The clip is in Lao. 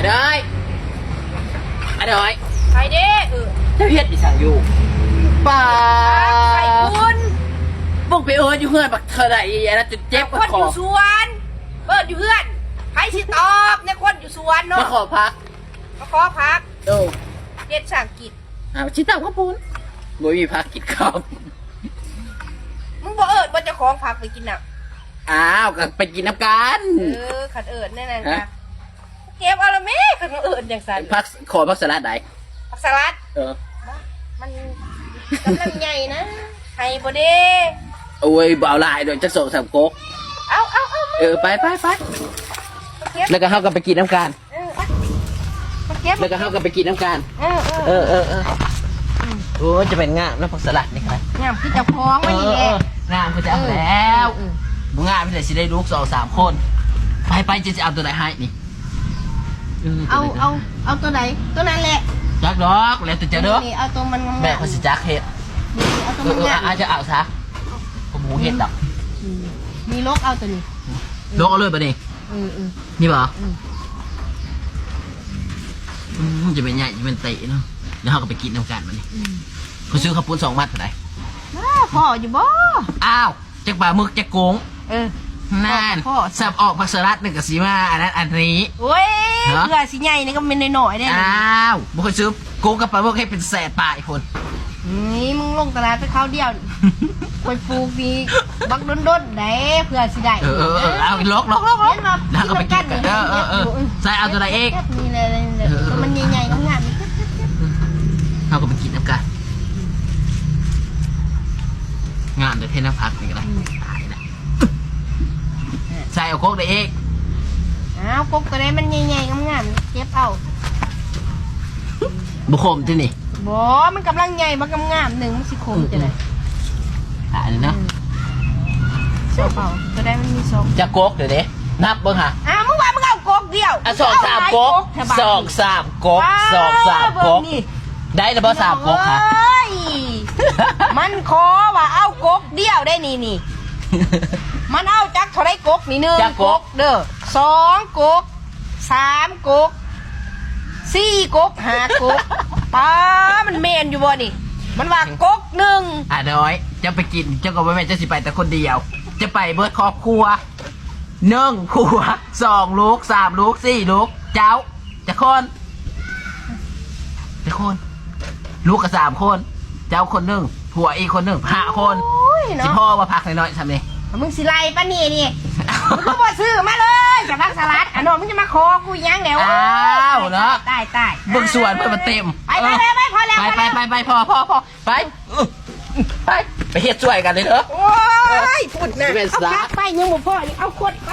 ໄດ້ ອານ້ອຍ ໃຜເດ້? ເອີ ເຈົ້າເຮັດອີ່ຫຍັງຢູ່? ປ້າ ໃສ່ບຸນ ມຶງໄປເອີ້ນຢູ່ເຮືອນບັກເທົ່າໃດ ອັນນັ້ນຈົນເຈັບ ຄົນຢູ່ສວນ ເອີ້ນຢູ່ເຮືອນ ໃຜຊິຕອບ ໃນຄົນຢູ່ສວນເນາະ ມາຂໍຜັກ ມາຂໍຜັກ ໂດ ເຮັດຊ່າງກິນ ອ້າວ ຊິຕອບຂອບຄຸນ ບໍ່ມີຜັກກິນເຂົ້າ ມຶງບໍ່ເອີ້ນບໍ່ເຈົ້າຂອງຜັກໄປກິນນຳ? ອ້າວ ກໍໄປກິນນຳກັນ ເອີ ຄັນເອີ້ນແນວນັ້ນ ຮະ ກະ ເກັບເອົາລະແມ້ ຄັນເອີ້ນຈັ່ງຊັ້ນ ຜັກ ຂໍຜັກສະລັດໃດ? ຜັກສະລັດ ເອີ ມັນກຳລັງໃຫຍ່ນະ ໃຫ້ບໍ່ເດ້? ໂອ້ຍ ບໍ່ເອົາຫຼາຍດອກ ຈັກສອງສາມກົກ ເອົາ ເອົາ ເອົາ ເອີ ໄປ ໄປ ໄປ ເກັບ ແລ້ວກໍເຮົາກໍໄປກິນນຳກັນ ເອີ ໄປ ເກັບ ແລ້ວກໍເຮົາກໍໄປກິນນຳກັນ ເອີ ເອີ ເອີ ເອີ ເອີ ອືມ ໂອ້ຍ ຈະແມ່ນງາມນະ ຜັກສະລັດນີ້ ງາມຄືເຈົ້າຂອງມັນນີ້ແຫຼະ ເອີ ເອີ ງາມຄືເຈົ້າແລ້ວ ເອີ ເອີ ບໍ່ງາມແລ້ວຊິໄດ້ລູກສອງສາມຄົນ ໄປ ໄປ ຈະ ຈະເອົາຕົວໃດໃຫ້ນີ້? ເອີ ເອົາ ເອົາ ເອົາຕົວໃດ? ຕົວນັ້ນແຫຼະ ຈັກດອກ ແລ້ວແຕ່ເຈົ້າເດີ ນີ້ ເອົາຕົວມັນງາມໆ ແມ່ຂ້ອຍຊິຈັກເຮັດ ນີ້ ເອົາຕົວມັນງາມ ເອີ ເອີ ອາດຈະເອົາຊະ ຂ້ອຍບໍ່ເຮັດດອກ ອືມ ນີ້ ຫຼົກເອົາຕົວນີ້ ຫຼົກເອົາເລີຍບາດນີ້ ເອີ ເອີ ນີ້ບໍ່? ອືມ ອືມ ຈະແມ່ນໃຫຍ່ ຈະແມ່ນເຕະເນາະ ແລ້ວເຮົາກໍໄປກິນນຳກັນບາດນີ້ ອືມ ຂ້ອຍຊື້ເຂົ້າປຸ້ນສອງມັດເທົ່າໃດ? ອ້າວ ພໍຢູ່ບໍ່? ອ້າວ ຈັກປາໝຶກຈັກກົງ ເອີ ນັ້ນ ພໍ ພໍ ສັບອອກຜັກສະລັດໜຶ່ງກໍຊິມາອັນນັ້ນອັນນີ້ ໂອ້ຍ ຮະ ເພື່ອຊິໃຫຍ່ນີ້ກໍແມ່ນນ້ອຍໆເດ້ ອ້າວ ບໍ່ຄ່ອຍຊື້ກົງກັບປາໝຶກໃຫ້ເປັນແສນປາຍພຸ້ນ ນີ້ ມຶງລົງຕະຫຼາດໄປຄາວດຽວ ຂ້ອຍປູກນີ້ບັກດົນໆໃດ ເພື່ອຊິໄດ້ ເອີ ເອີ ເອີ ເອົາ ຫຼົກໆໆ ເຫັນບໍ່ ແລ້ວກໍໄປກິນກັນ ເອີ ເອີ ເອີ ໃສ່ເອົາຕົວໃດອີກ? ນີ້ແຫຼະ ເອີ ເອີ ຕົວມັນໃຫຍ່ໆງາມໆ ເຮົາກໍໄປກິນນຳກັນ ງາມແທ້ໆນະ ຜັກນີ້ກໍໄດ້ ອືມ ຕາຍລະ ໃສ່ເອົາກົກໄດ້ອີກ ອ້າວ ກົກຕົວໃດມັນໃຫຍ່ໆງາມໆ ເກັບເອົາ ບໍ່ຂົມຕິນີ້? ບໍ່ ມັນກຳລັງໃຫຍ່ ບັກງາມໆໜຶ່ງ ມັນຊິຂົມຈັ່ງໃດ? ອືມ ຕາຍລະເນາະ ອືມ ສອງເອົາ ຕົວໃດມັນມີສອງ ຈັກກົກເດີ ນັບເບິ່ງຫາ ອ້າວ ມຶງວ່າມຶງເອົາກົກດຽວ ອ່ະ ສອງສາມກົກ ສອງສາມກົກ ວ້າວ ສອງສາມກົກ ເບິ່ງນີ້ ໄດ້ລະບໍ່ສາມກົກຫາ ເອີຍ ມັນຂໍວ່າເອົາກົກດຽວໄດ້ນີ້ ນີ້ ມັນເອົາຈັກເທົ່າໃດກົກນີ້ ໜຶ່ງ ຈັກກົກ ກົກເດີ ສອງກົກ ສາມກົກ ສີ່ກົກ ຫ້າກົກ ປ້າ ມັນແມ່ນຢູ່ບໍ່ນີ້? ມັນວ່າກົກໜຶ່ງ ອານ້ອຍ ເຈົ້າໄປກິນ ເຈົ້າກໍບໍ່ແມ່ນເຈົ້າຊິໄປແຕ່ຄົນດຽວ ເຈົ້າໄປເບິດຄອບຄົວ ໜຶ່ງຄົວ ສອງລູກ ສາມລູກ ສີ່ລູກ ເຈົ້າ ຈັກຄົນ? ຈັກຄົນ? ລູກກໍສາມຄົນ ເຈົ້າຄົນໜຶ່ງ ຜົວອີກຄົນໜຶ່ງ ຫ້າຄົນ ໂອ້ຍເນາະ ຊິພໍບໍ່ຜັກນ້ອຍໆຊ່ຳນີ້? ມຶງຊິໄລ່ປານນີ້ນີ້ ມຶງຄືບໍ່ຊື້ມາເລີຍ ຈະຜັກສະລັດ ອານ້ອຍ ມຶງຈະມາຂໍກູຫຍັງແລ້ວ ອ້າວເນາະ ຕາຍໆ ເບິ່ງສວນເພິ່ນມັນເຕັມ ໄປໆໆ ພໍແລ້ວ ໄປໆໆ ພໍໆໆ ໄປ ໄປ ໄປເຮັດຊ່ວຍກັນເດີ ໂອ້ຍ ພຸ້ນນະ ເອົາຜັກໄປຍັງບໍ່ພໍ ເອົາຄົນໄປ